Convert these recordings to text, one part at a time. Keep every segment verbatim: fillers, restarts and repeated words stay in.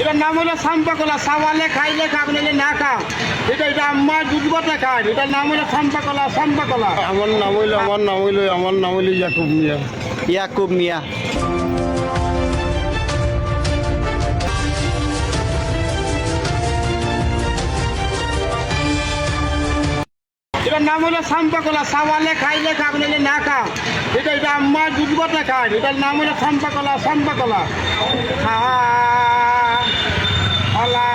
এটার নাম হলো সাম্পা কলা। সাওয়ালে খাইলে খাক, নাইলে না খাক। এটা, এটা আম্মা দুধ ভাতে খায়। এটার নাম হলো সাম্পা কলা, সাম্পা কলা। আমার নাম হইলো, আমার নাম হইলো, আমার নাম হইলো ইয়াকুব মিয়া। ইয়াকুব মিয়া। এটার নাম হলো সাম্পা কলা। সাওয়ালে খাইলে খাক, নাইলে না খাক। এটা, এটা আম্মা দুধ ভাতে খায়। এটার নাম হলো সাম্পা কলা, সাম্পা কলা। খা, কলা।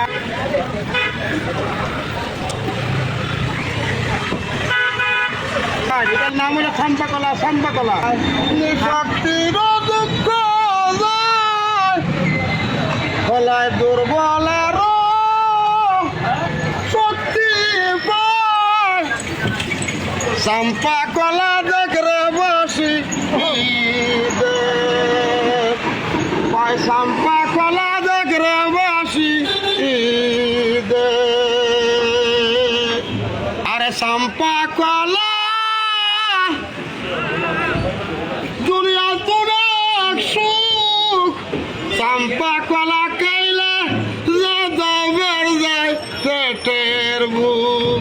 এটার নাম হলো সাম্পা কলা, সাম্পা কলা। শক্তির দুঃখ যায়, কলায় দুর্বলেরও শক্তি পায়। সাম্পা কলা দেখ রে বাসি, দেখ। ভাই সাম্পা কলা দেখ রে বাসি, দেখ। আরে সাম্পা কলা, দুনিয়াত অনেক সুখ। সাম্পা কলা খাইলে যা দাও বের যায় পেটের ভুক।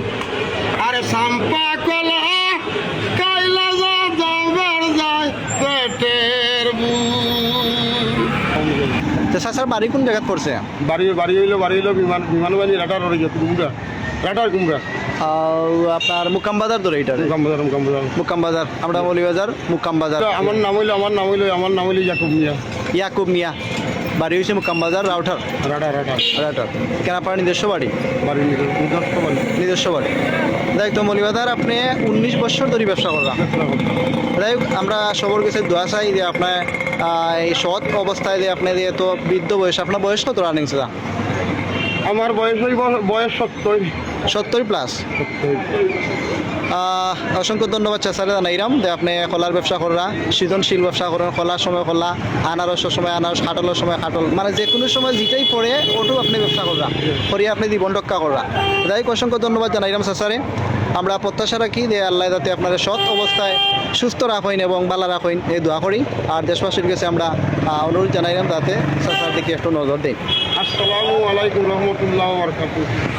আরে সাম্পা কলা খাইলে যা দাও বের যায় পেটের ভুক। তো চাচার বাড়ি কোন জাগাত পড়ছে? বাড়ি, বাড়ি হইলো, বাড়ি হইলো বিমান, বিমান বাহিনী রাডার ওরে গেছে, কুমড়া, রাডার কুমড়া। আর আপনার মুকাম বাজার ধরে এটা? মুকাম বাজার, মুকাম বাজার। মুকাম বাজার, আমরা মৌলভীবাজার, মুকাম বাজার। আমার নাম হইলো, আমার নাম হইলো, আমার নাম হইলো ইয়াকুব মিয়া। ইয়াকুব মিয়া, বাড়ি হইছে মুকাম বাজার, রাউটার। Radar, radar. রাউটার। কেন আপনার নিজস্ব বাড়ি? বাড়ি নিজস্ব, নিজস্ব বাড়ি। নিজস্ব বাড়ি। যাই হোক, তো মৌলভীবাজার আপনি উনিশ বছর ধরে ব্যবসা কররা। ব্যবসা কররা। যাই হোক, আমরা সবর কাছে দোয়া চাই যে আপনার, আহ, এই সৎ অবস্থায় যে আপনি যে এত বৃদ্ধ বয়স, আপনার বয়স কত running চাচা? আমার বয়স হইব, বয়স সত্তর। সত্তর plus? সত্তর। আহ, অসংখ্য ধন্যবাদ চাচারে জানাইরাম যে আপনি কলার ব্যবসা কররা, সৃজনশীল ব্যবসা করেন, কলার সময় কলা, আনারসের সময় আনারস, কাঠলের সময় কাঠল, মানে যে কোনো সময় যেটাই পড়ে ওটাও আপনি ব্যবসা কররা, করিয়া আপনি জীবন রক্ষা কররা। যাই হোক, অসংখ্য ধন্যবাদ জানাইরাম চাচারে। আমরা প্রত্যাশা রাখি যে আল্লাহ যাতে আপনারা সৎ অবস্থায় সুস্থ রাখইন এবং ভালা রাখইন, এই দোয়া করি। আর দেশবাসীর কাছে আমরা, আহ, অনুরোধ জানাইরাম যাতে চাচার দিকে একটু নজর দেন। আসসালামু আলাইকুম রহমতুল্লাহ বারাকাতুহু।